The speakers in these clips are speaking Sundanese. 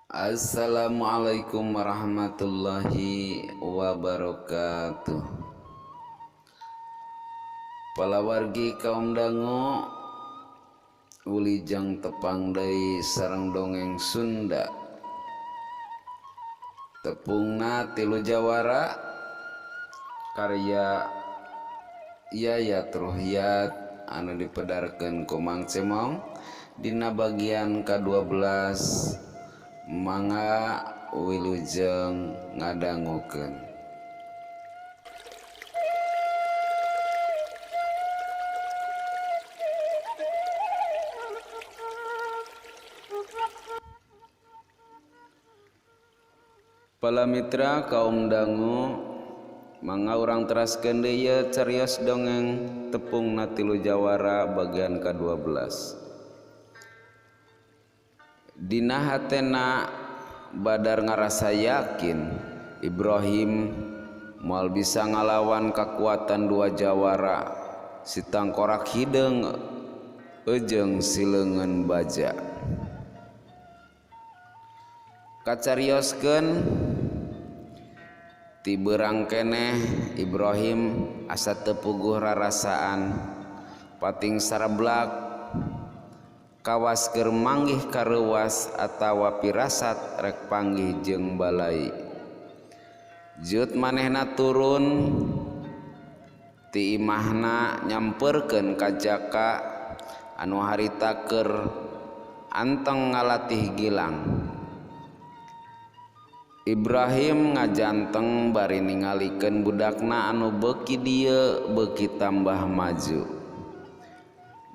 Assalamualaikum warahmatullahi wabarakatuh. Palawargi kaum dangu ulijang tepang deui sareng dongeng Sunda. Tepungna tilu jawara karya Yayat Ruhyat anu dipedarkeun ku Mang Cemong dina bagian ka-12. Mangga wilujeng ngadangukeun. Pala mitra kaum dangu, mangga urang teraskeun deui ieu carios dongeng tepungna tilu jawara bagian ka-12. Dina hatena Badar ngarasa yakin Ibrahim moal bisa ngalawan kakuatan dua jawara si tangkorak hideung ejeung si leungeun baja. Kacarioskeun ti beurang keneh Ibrahim asa teu puguh rarasaan pating sareblak kawas keur manggih kareuwas atawa pirasat rek panggih jeung balai. Jut manehna turun ti imahna nyamperkeun ka Jaka anu harita keur anteng ngalatih Gilang. Ibrahim ngajanteng bari ningalikeun budakna anu beuki dieu beuki tambah maju.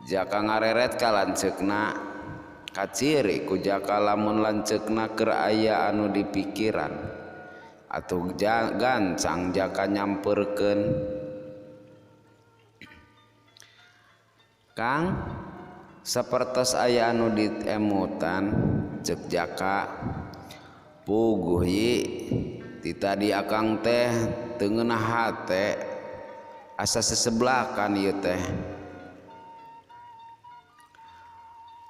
Jaka ngareret ka lanceukna, kaciri ku Jaka lamun lanceukna keur aya anu dipikiran. Atuh gancang Jaka nyamperkeun. Kang, sapertos aya anu diemutan, ceuk Jaka. Puguh yi, ti tadi akang teh teu ngeunah hate, asa seseblakan ieu teh.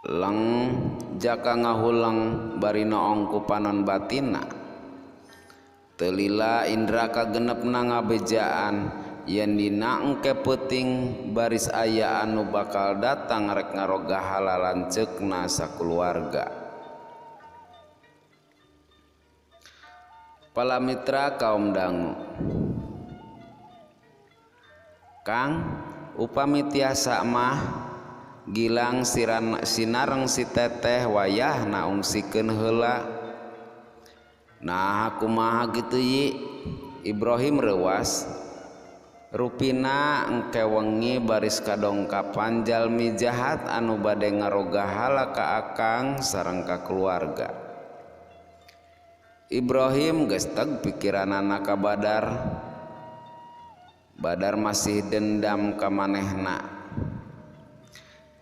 Leng Jaka ngahuleng bari noong ku panon batina. Teu lila indra kagenepna ngabejaan yen dina engke peuting baris aya anu bakal datang rek ngarogahala lanceukna sakuluarga. Pala mitra kaum dangu, Kang, upami tiasa mah Gilang sinareng si teteh wayahna ungsikeun heula. Nah kumaha kitu yi? Ibrahim reuwas. Rupina engke wengi baris kadongkapan jalmi jahat anu bade ngarogahala ka akang sareng ka keluarga. Ibrahim geus teg pikiranana ka Badar. Badar masih dendam ka manehna.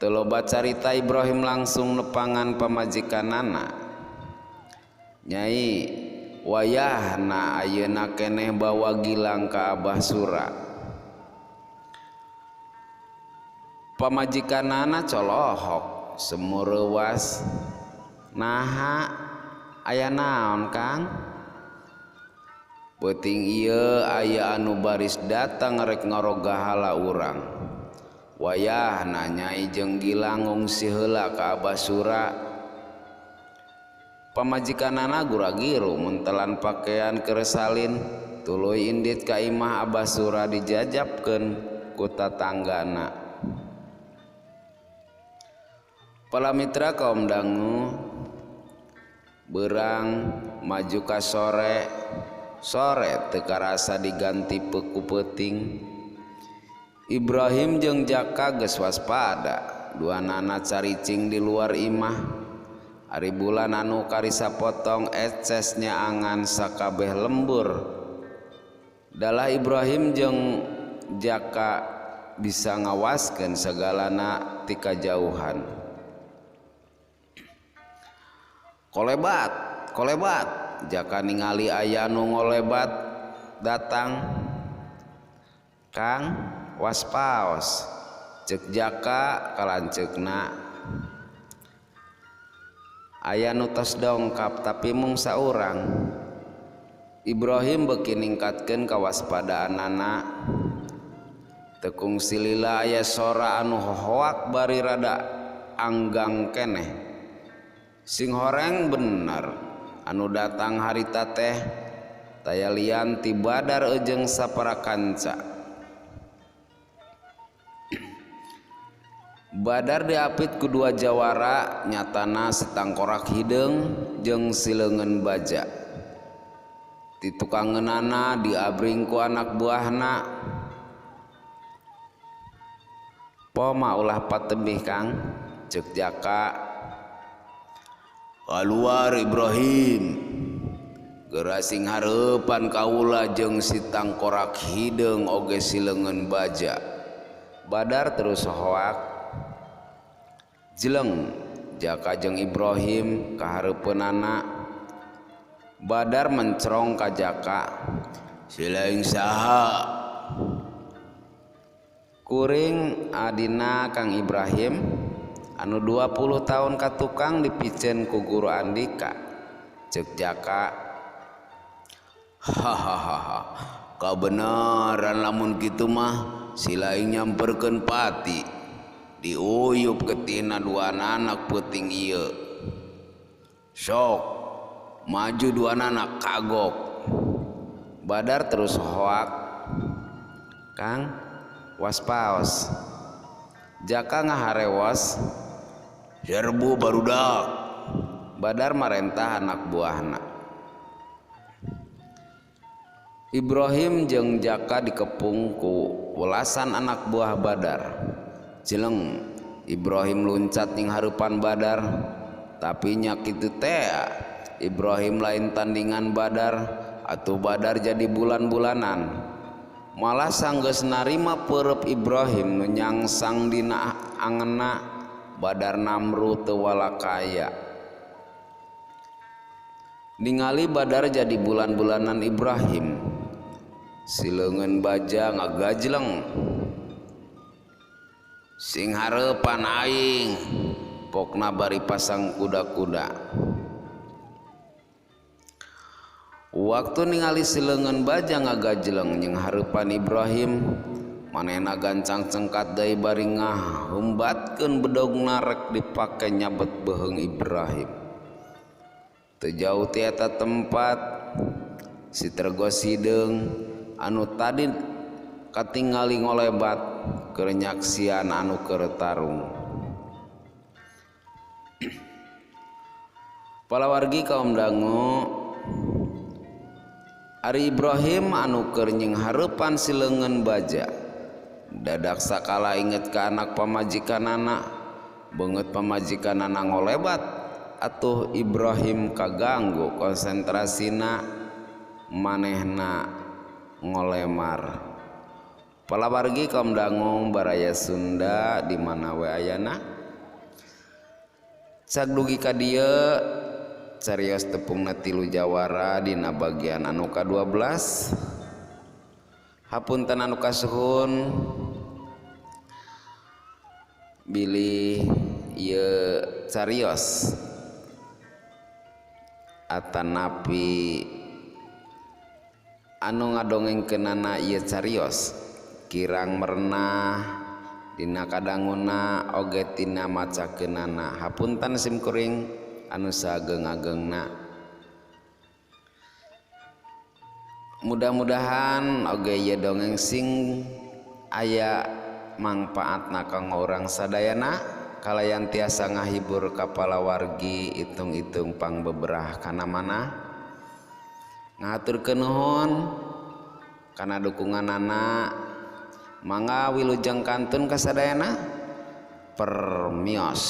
Teu loba carita Ibrahim langsung nepangan pamajikanana. Nyai, wayahna ayeuna keneh bawa Gilang ka Abah Sura. Pamajikanana colohok semu reuwas. Naha aya naon Kang? Peuting ieu aya anu baris datang rek ngarogahala urang. Wayahna nyai jeung Gilang ngungsi heula ka Abah Sura. Pamajikanana guragiru mentelan pakaian keresalin tuluy indit ka imah Abah Sura dijajabkeun ku tatanggana. Pala mitra kaum dangu beurang maju ka sore, sore teu karasa diganti ku peuting. Ibrahim jeung Jaka geus waspada, duanana caricing di luar imah. Ari bulan anu karisa potong eces nyaangan sakabeh lembur. Dalah Ibrahim jeung Jaka bisa ngawaskeun sagalana ti kajauhan. Kolebat, kolebat, Jaka ningali aya nu ngolebat datang. Kang, waspaos, ceuk Jaka ka lanceukna. Aya nu tos dongkap tapi mung saurang. Ibrahim beuki ningkatkeun kawaspadaanana. Teu kungsi lila aya sora anu hohoak bari rada anggang keneh. Sing horeng bener anu datang harita teh taya lian ti Badar jeung sapara kanca. Badar diapit ku dua jawara nyatana si tangkorak hideung jeung si leungeun baja. Ti tukangeunana diabring ku anak buahna. Poma ulah patebih Kang, ceuk Jaka. Kaluar Ibrahim. Geura sing hareupan kaula jeung si tangkorak hideung oge si leungeun baja. Badar terus hoak. Jeleng Jaka jeung Ibrahim kahareupeunana. Badar mencrong ka Jaka. Silaing saha? Kuring adina Kang Ibrahim anu 20 tahun ka tukang dipiceun ku guru Andika, ceuk Jaka. Hahaha, kabenaran lamun kitu mah silaing nyamperkeun pati. Diuyup ketina dua anak peuting ieu. Sok maju dua anak kagok. Badar terus hoak. Kang waspaos. Jaka ngaharewos. Serbu barudak. Badar marentah anak buahna. Ibrahim jeung Jaka dikepung ku welasan anak buah Badar. Jeleng Ibrahim luncat ning hareupan Badar, tapi nya kitu teh Ibrahim lain tandingan Badar, atuh Badar jadi bulan-bulanan. Malah sanggeus narima peureub Ibrahim nu nyangsang dina angenna, Badar namru teu walakaya. Ningali Badar jadi bulan-bulanan Ibrahim, si leungeun baja ngagajleng. Sing hareupan aing, pokna bari pasang kuda-kuda. Waktu ningali si leungeun baja ngagajleng jeung hareupan Ibrahim, manehna gancang cengkat deui bari ngahumbatkeun bedogna rek dipake nyabet beuheung Ibrahim. Teu jauh ti eta tempat si Tergos hideung anu tadi katingali ngolebat keur nyaksian anu keur tarung. Palawargi kaum dangu, ari Ibrahim anu keur nying hareupan si leungeun baja dadak sakala inget ka anak pamajikanana, beungeut pamajikanana ngolebat atuh Ibrahim kaganggu konsentrasina, manehna ngolemar. Palawargi kaum dangu baraya Sunda di mana we ayana, cag dugi ka dieu carios tepungna tilu jawara dina bagian anu ka-12. Hapunten anu kasuhun bilih ieu carios atanapi anu ngadongengkeunana ieu carios kirang merenah dina kadanguna oge tina macakeunana. Hapunten simkuring anu saageng-agengna. Mudah-mudahan oge ieu dongeng sing aya mangpaatna kanggo urang sadayana, kalayan tiasa ngahibur ka palawargi itung-itung pangbeberah kana mana. Ngahaturkeun nuhun kana dukunganana. Mangga wilujeng kantun kasadayana. Permios.